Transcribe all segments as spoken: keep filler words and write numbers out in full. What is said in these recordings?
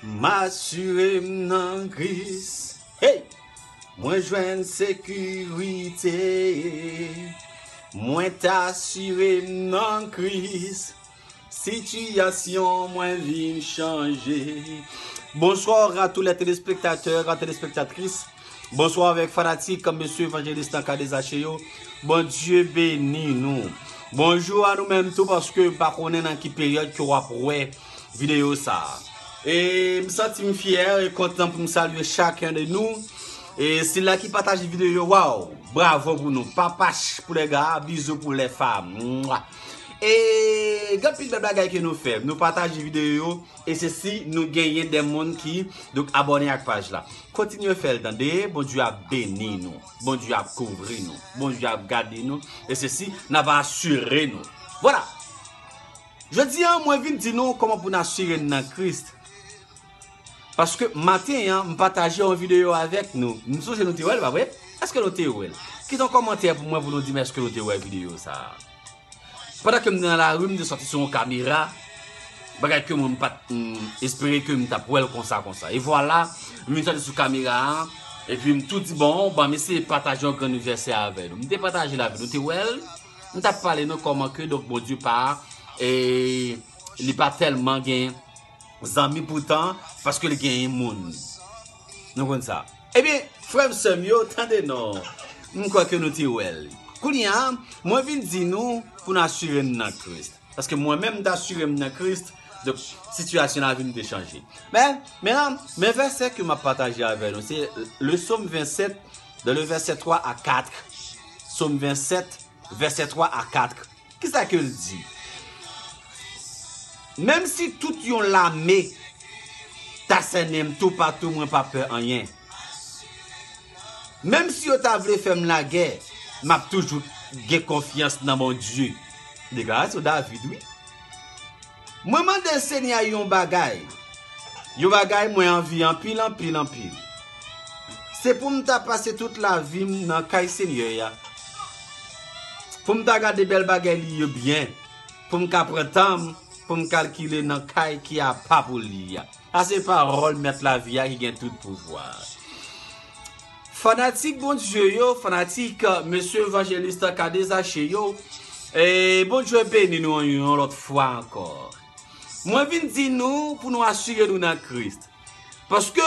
M asire m nan Kris. Hey! Mwen jwenn sekirite. Mwen t asire m nan Kris. Sitiyasyon mwen vin chanje. Bonsoir à tous les téléspectateurs, à téléspectatrices. Bonsoir avèk fanatik Mesye Evanjelis nan K D H yo. Bondye beni nou. Bonjou a nou menm tou, paske m pa konnen nan ki peryòd ke w ap wè videyo sa a. E m santi m fyè e kontan pou m salye chacun de nous. E sila ki pataje videyo, waw, bravo pou nou. Papach pou lè ga, bizou pou lè fa. Mwa. E gen anpil bèl bagay ke nou fè. Nou pataje videyo yo. E se si nou genyen de moun ki, donk, abòne ak paj la. Kontinye fè l tande, Bondye ap beni nou, Bondye ap kouvri nou, Bondye ap gade nou, e se si n ap asire nou. Vwala! Jodi a, mwen vin di nou kòman pou n asire n nan Kris. Paske maten an, m pataje yon videyo avèk nou. M sonje nou te wè l, pa vre? Èske nou te wè l? Kite yon kòmantè pou mwen pou nou di m èske nou te wè videyo sa a. Pandan ke m te nan lari, m te sòti sou yon kamera. Bagay ke mwen m pa t, m espere ke m t ap wè l konsa, konsa. E vwala, m vin sòti sou kamera a. Epi m tou di, bon, ban m eseye pataje yon grenn vèsè avè nou. M te pataje l avè nou, te wè l. M t ap pale nou kòman ke, donk, Bondye pa, e, li pa tèlman gen zanmi poutan, paske li genyen moun. Nou konn sa. Ebyen, frè m, sè m yo, tande non. M kwè ke nou te wè l. Kounye a, mwen vin di nou pou n asire n nan Kris. Paske mwen menm, m t asire m nan Kris, donk, sitiyasyon lavi m te chanje. Men, men, men vèsè ke m ap pataje avè nou, se le Sòm vennsèt, dans le verset trois à quatre. Sòm vennsèt, vèsè twa a kat. Kisa ke l di? Menm si tout yon lame ta sènen m toupatou, mwen pa pè anyen. Menm si yo ta vle fè m lagè, m ap toujou gen konfyans nan Bondye. Deklarasyon David, wi. Mwen mande Senyè a yon bagay. Yon bagay mwen anvi anpil, anpil, anpil. Se pou m ta pase tout lavi m nan kay Senyè a. Pou m ta gade bèl bagay li yo byen. Pou m ka pran tan m, pou m kalkile nan kay ki apa pou li a. Sa se pawòl Mèt lavi a ki gen tout pouvwa. Fanatik Bondye yo, fanatik, euh, Mesye Evanjelis K D H yo, e Bondye beni nou yon lòt fwa ankò. Mwen vin di nou pou nou asire nou nan Kris. Paske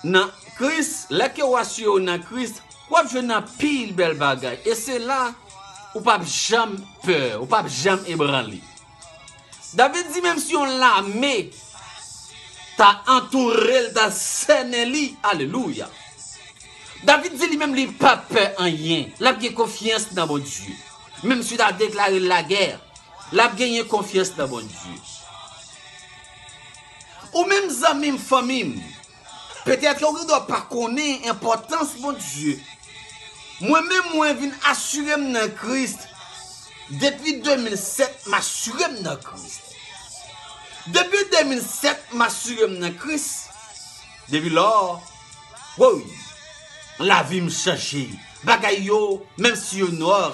nan Kris, lè ke w asire w nan Kris, w ap jwenn anpil bèl bagay. E se la, ou p ap janm pè, ou p ap janm ebranle. David di, menm si yon lame ta antoure l, ta sènen li, alelouya. David di li menm li pa pè anyen. L ap gen konfyans nan Bondye. Menm si yo ta deklare l lagè, l ap genyen konfyans nan Bondye. Ou menm zanmi m, fanmi m, petèt ke ou gendwa pa konnen enpòtans Bondye. Mwen menm, mwen vin asire m nan Kris. Depi de mil sèt, m asire m nan Kris. Depi de mil sèt, m asire m nan Kris. Depi lò, woy, lavi m chanje. Bagay yo, menm si yo nwa,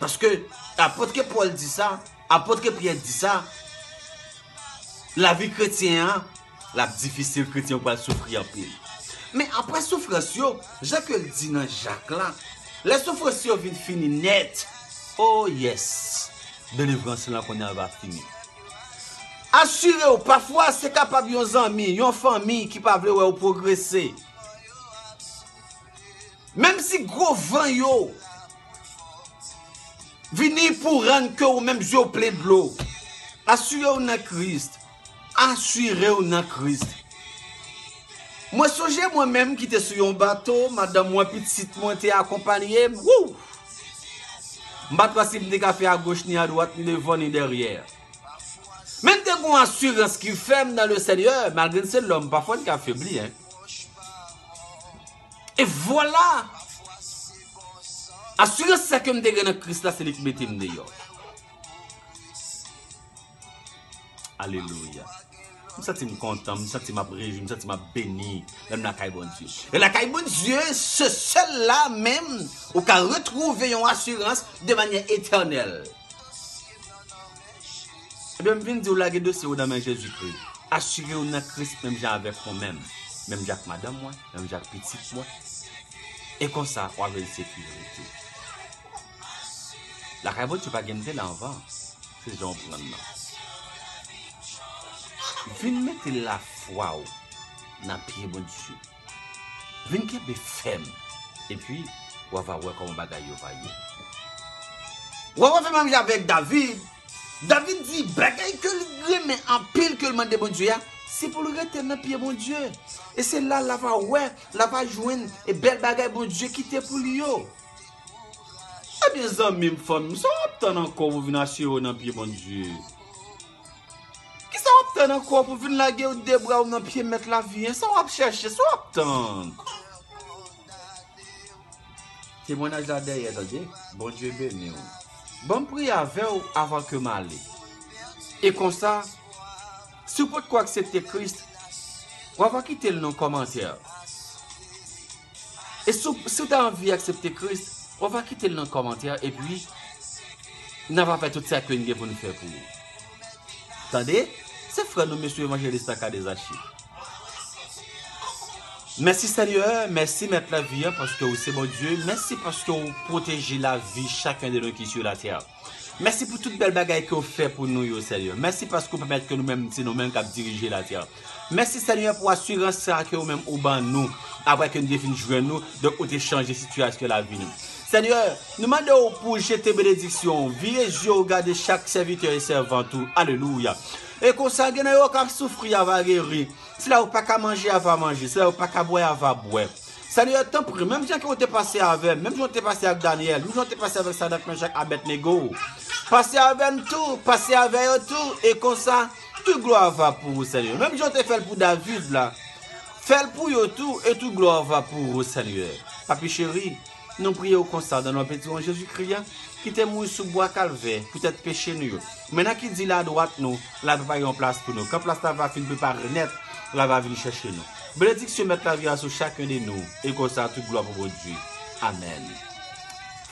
paske apot Pòl di sa, apot Pyè di sa, lavi kretyen an, l ap difisil, kretyen yo pral soufri anpil. Men apre soufrans yo, jan ke l di nan Jak la, lè soufrans yo vin fini nèt, oh yes, delivrans lan kounye a va fini. Asire w, pafwa se kapab yon zanmi, yon fanmi ki pa vle wè w pwogrese. Menm si gwo van yo vini pou rann ke w menm zye w plen dlo, asire w nan Kris. Asire w nan Kris. Mwen sonje mwen menm ki te sou yon bato, madanm mwen, pitit mwen te akonpanye m. Wou! M pa t wè si m te ka fè agoch ni adwat, ni devan, ni dèyè. Men m te gen yon asirans ki fèm nan le Senyè, malgre n se lòm, pafwa n ka febli, en. E vwala! Asirans sa ke m te gen nan Kris la, se li ki mete m deyò. Alelouya. M santi m kontan, m santi m ap rejwi, m santi m ap beni lè m lakay Bondye. E lakay Bondye, se sèl la menm ou ka retwouve yon asirans de manyè etènèl. Ebyen, m vin di w lage dosye w nan men Jezikri. Asire w nan Kris menm jan avèk mwen menm, menm jan ak madanm mwen, menm jan ak pitit mwen. E konsa, w ap jwenn sekirite. Lakay Bondye pa gen de la anvan. Se jan w pran nan. Vin mete lafwa w nan pye Bondye. Vin kenbe fèm. Epi, w a va wè kòman bagay yo va ye. W a va fè menm jan avèk David. David di bagay ke l renmen anpil ke l mande Bondye a, se pou l rete nan pye Bondye. E se la l a va wè, l a va jwenn e bèl bagay Bondye kite pou li yo. Ebyen, zanmi m, fanmi m, sa w ap tann ankò pou vin asire w nan pye Bondye? Kisa w ap tann ankò pou vin lage w de bra w nan pye Mèt Lavi a? Sa w ap chèche? Sa w ap tann? Temwayaj la dèyè, tande. Bondye beni w. Ban m priye avè w avan ke m ale. E konsa, si w potko aksepte Kris, w ava kite l nan kòmantè. E si w, si w ta anvi aksepte Kris, w ava kite l nan kòmantè, epi n ava fè tout sa ke n gen pou n fè pou ou. Tande? Se frè nou, mesye evanjelis Saka Dezachi. Mèsi, Senyè. Mèsi, Mèt Lavi a, paske ou se Bondye. Mèsi paske ou pwoteje lavi chak yen de nou ki sou latè. Mèsi pou tout bèl bagay ke w fè pou nou yo, Senyè. Mèsi paske w pèmèt ke nou menm, se nou menm k ap dirije latè. Mèsi, Senyè, pou asirans sa ke ou menm ou ban nou, apre ke nou te fin jwenn ou, donk ou te chanje sitiyasyon lavi nou. Senyè, nou mande w pou w jete benediksyon w, vire zye w gade chak sèvitè e sèvant ou. Alelouya. E konsa, gen nan yo k ap soufri, a va geri. Sila yo pa ka manje, a va manje. Sila yo pa ka bwè, a va bwè. Senyè, tanpri, menm jan ke w te pase avè m, menm jan w te pase ak Danyèl, menm jan w te pase avèk Sadak, Mechak, Abèdnego, pase avè m tou, pase avè yo tou, e konsa, tout glwa va pou ou, Senyè. Menm jan w te fè l pou David la, fè l pou yo tou, e tout glwa va pou ou, Senyè. Papi cheri, nou priye w konsa, nan non Pitit ou an Jezikri a, ki te mouri sou bwa Kalvè poutèt peche nou yo. Mentnan ki di l adwat nou, l a prepare yon plas pou nou. Kan plas la va fin prepare nèt, l a va vin chèche nou. Benediksyon Mèt Lavi a sou chak yen de nou, e konsa tout glwa pou Bondye. Amèn.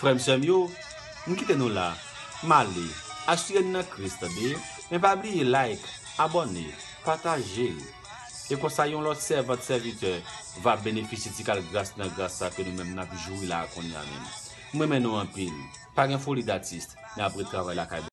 Frè m, sè m yo, m kite nou la. M ale. Asire n nan Kris, tande. Men pa bliye like, abòne, pataje. E konsa yon lòt sèvant, sèvitè va benefisye ti kal gras nan gras sa ke nou menm n ap jwi la a kounye a menm. M renmen nou anpil. Pa gen foli datis, men ap ret travay lakay